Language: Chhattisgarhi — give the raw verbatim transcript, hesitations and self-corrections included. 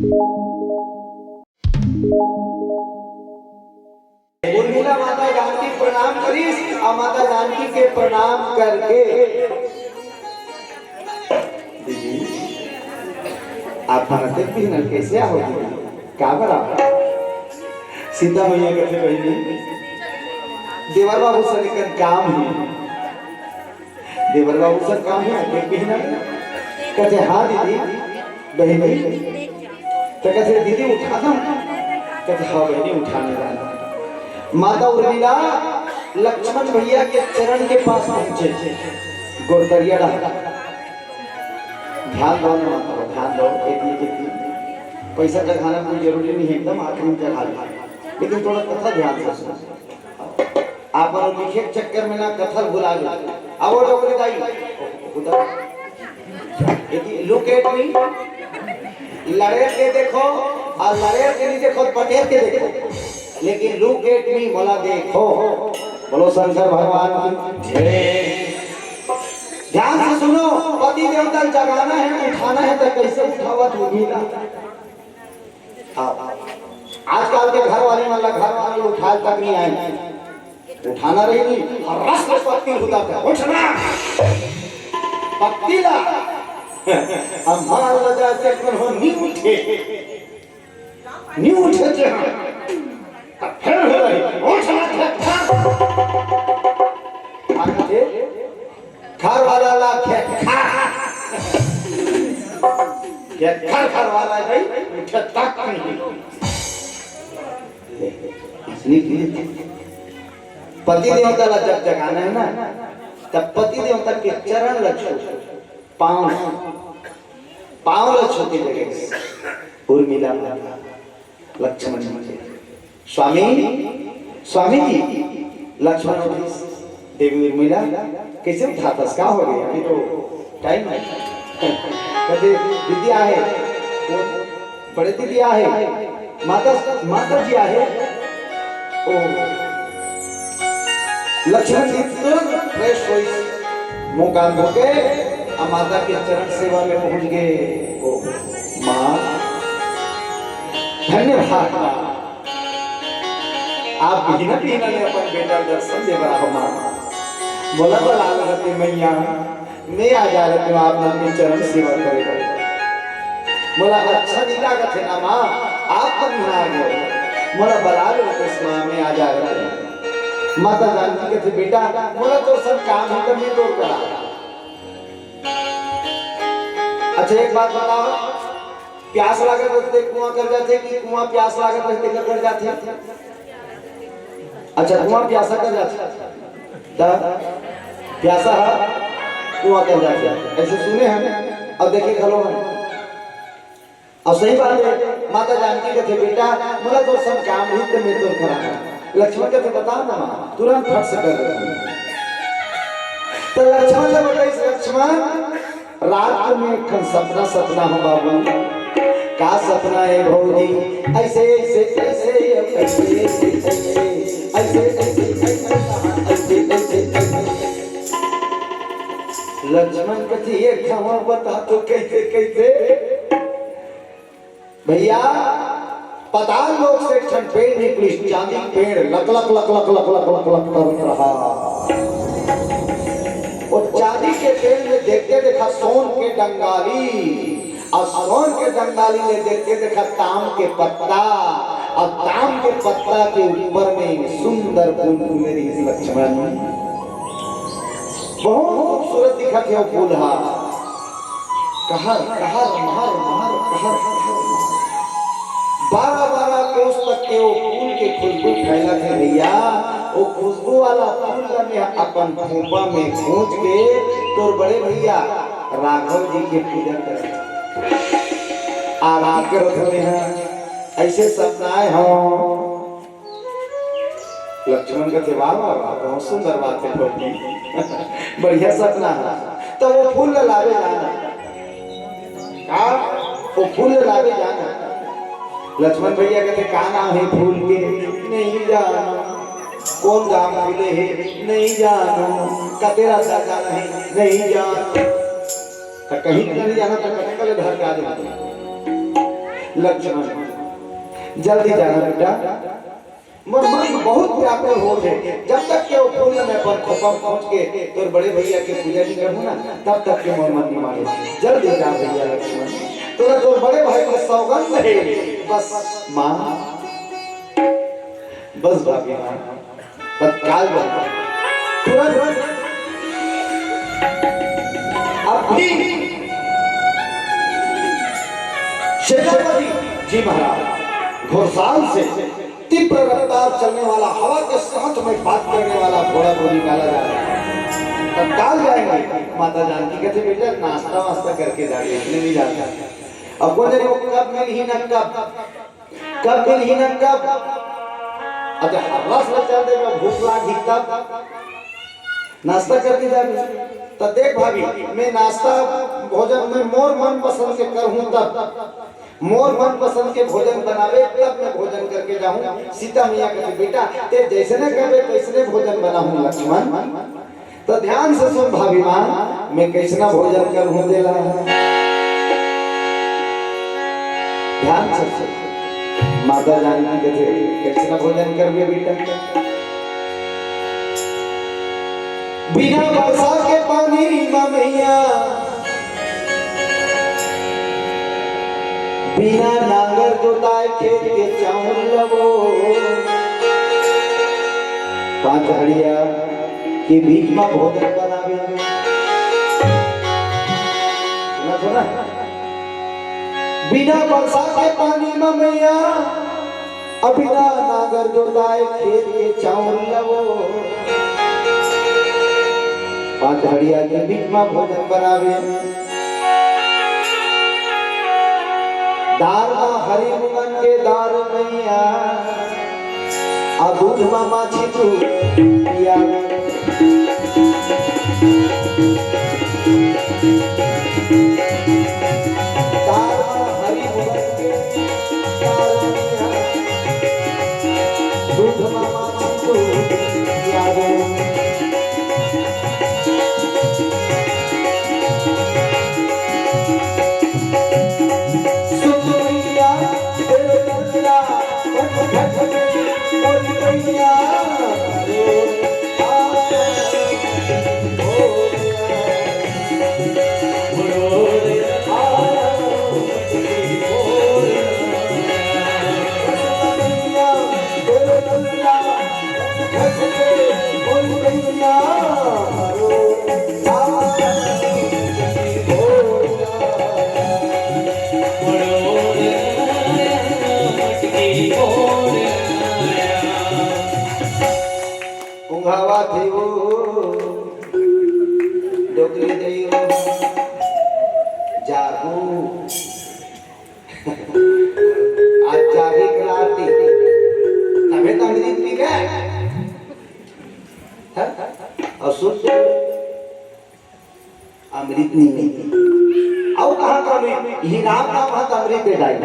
उर्मिला माता जानकी प्रणाम करिस, अउ माता जानकी के प्रणाम करके, "दीदी, आप मन अतेक बिहनल कइसे आहो दीदी? काबर आहो?" सीता मैया कथे, "बहिनी, देवर बाबू सन एकन काम हे।" देवर बाबू सन काम हे, अतेक बिहनल? कथे, "हाँ दीदी, बहिनी।" त कथे, "दीदी, उठा दंव?" कथे, "हाँ बहिनी, उठाने वाला।" माता उर्मिला लक्ष्मण भैया के चरण के पास पहुंचे, गोरतरिया डाहर। ध्यान दो ना माता, ध्यान दो, एक, एक, एक, एक। पैसा चघाना कोई जरूरी नहीं है, एकदम आखिरी में चघा लो, लेकिन थोड़ा कथा ध्यान से सुनो। आप मन लिखे के चक्कर में ना कथा भुला जाओ। अब वो डोकरी दाई, खुदा, यदि look at me, लड़ेर के देखो, अउ लड़ेर के नहीं देखो, पटेर के देखो, लेकिन look at me, मोला देखो। बोलो शंकर भगवान की जय। ध्यान से सुनो, पति देवता ल जगाना हे, उठाना हे, त कइसे उठावत होही ना? हाँ। आजकल के घर वाली मन ला घर वाले उठाए तक नहीं आए। उठाना रही नहीं, अउ रस में पत्ती ल हुदा कर, "उठना।" पत्ती ला। अम्मा ला जाए से कोनो नहीं उठे। नहीं उठे जे हाँ। तब फिर हो रही, "उठना, उठना।" आगे घर वाला ला खेखा। खेखा घर वाला भाई, उठे तक नहीं। असली चीज। पति देवता ला जब जगाना हे ना, तब पति देवता के चरण ला छू, पाँव, पाँव ला छू के जगाइस। उर्मिला माता। लक्ष्मण जी के, "स्वामी, स्वामी जी।" लक्ष्मण उठिस, "देवी उर्मिला, कइसे उठाथस? का हो गे? अभी तो time हे।" कथे, "दीदी आहे।" "कोन?" "बड़े दीदी आहे।" "माता, माता जी आहे।" ओ, लक्ष्मण जी तुरंत fresh होइस, मुंह कान धो के, अउ माता के चरण सेवा में पहुंच गे। ओ, माँ, धन्यवाद माँ, आप बिहना बिहना ले अपन बेटा दर्शन दे बर आहो माँ। मोला बलाल रते मैया, मैं आ जा रते हो आप मन के चरण सेवा करे बर। मोला अच्छा नहीं लागत हे ना माँ, आप मन यहाँ आ गए। मोला बलाल रते माँ, मैं आ जा रते हो। माता जानकी कथे, "बेटा, मोला तो सब काम हे, त मैं तोर करा।" अच्छा, एक बात बताओ, प्यास लागत रहते कुआं कर जाथे कि कुआं प्यास लागत रहते कर जाथे? अच्छा, कुआं प्यासा कर जाथे, त प्यासा ह कुआं कर जाथे, अइसे सुने हन अउ देखे घलो हन। अउ सही बात हे, माता जानकी कथे, "बेटा, मोला तोर संग काम हे, त मैं तोर करा।" लक्ष्मण कथे, "बता ना माँ, तुरंत फट से कर देथंव।" त लक्ष्मण ला बताइस, लक्ष्मण, रात में एक ठन सपना, सपना हो बाबू। का सपना हे भौजी? अइसे, अइसे, अइसे, अइसे, अइसे, अइसे, अइसे, अइसे, अइसे, अइसे, अइसे। लक्ष्मण कथे, "ये खबर बता तो कइसे, कइसे?" भैया, पताल लोक से एक ठन पेड़ निकलिस, चांदी के पेड़, लक, लक, लक, लक, लक, लक, लक करत रहा। वो चांदी के पेड़ में देखते देखा सोन के डंगाली, अउ सोन के डंगाली में देखते देखा ताम के पत्ता, अउ ताम के पत्ता के ऊपर में सुंदर फूल फूले रहिस लक्ष्मण। बहुत खूबसूरत दिखत हे वो फूल हा। कहर, कहर, महर, महर, कहर, कहर, महर। बारह, बारह कोस तक के वो फूल के खुशबू फैलत हे भैया। वो खुशबू वाला फूल ला मैं अपन खोपा में खोंच के तोर बड़े भैया राघव जी के पूजा कर, आरती करत हवे। हाँ, अइसे सपना आए हो। लक्ष्मण कथे, "वाह, वाह, वाह, बहुत सुंदर बात हे भौजी।" बढ़िया सपना हे। त वो फूल ल लावे जाना। का? वो फूल ल लावे जाना। लक्ष्मण भैया कथे, "का नाम हे फूल के?" "नहीं जानो।" "कोन गांव फूले हे?" "नहीं जानो।" "कतेरा सा जाना हे?" "नहीं जानो।" त कहीं नहीं जाना त कतका ले धर का दे। लक्ष्मण, जल्दी जाना बेटा, मोर मन बहुत व्याकुल होत हे। जब तक के वो फूल ल मैं अपन खोपा म खोंच के तोर बड़े भैया के पूजा नहीं करहूं ना, तब तक के मोर मन नहीं माने। जल्दी जा भैया लक्ष्मण, तोला तोर बड़े भाई के सौगंध हे। बस माँ, बस भाभी माँ, तत्काल बन तुरंत अपनी सेनापति जी महाराज घोड़साल से तीव्र रफ्तार चलने वाला, हवा के साथ में बात करने वाला घोड़ा को निकाला जा रहा है। तत्काल जाएंगे। माता जानकी कहते, "बेटा, नाश्ता वास्ता करके जाके इसने नहीं जाता।" अब कौन जाने वो कब मिलही ना कब, कब मिलही ना कब। अच्छा, हर रस में चल दे, मैं भूख लागी तब नाश्ता करके जाबे। त देख भाभी, मैं नाश्ता भोजन में मोर मनपसंद के करहूं तब, मोर मनपसंद के भोजन बनावे तब मैं भोजन करके जाहूं। सीता मैया कहती, "बेटा, ते जैसने कहबे तैसने भोजन बनाहूं लक्ष्मण।" त ध्यान से सुन भाभी माँ, मैं कैसना भोजन करहूं तेला। ध्यान से सुन। माता जानकी कहते, "कैसना भोजन करबे बेटा?" बिना बरसा के पानी म मैया, बिना नांगर जोताए खेत के चाउर लबो। पांच हड़िया के बीच म भोजन बनाबे। सुना, सुना। बिना बरसा के पानी म मैया, अब बिना नांगर जोताए खेत के चाउर लबो। पांच हड़िया के बीच म भोजन बनाबे। दार म हरी मुंगन के दार मैया, आ दूध म माछी तू पिया। दार म हरी मुंगन के दार मैया, दूध म माछी तू पिया। ऊंघावत हे वो डोकरी दई वो, जागू। आज जागे के रात हे, तभे तो अमृत पी के। हाँ? अउ सुन, अमृत नहीं मिलती। अउ कहाँ का अमृत? इही नाम नाम हा त अमृत दे डारी।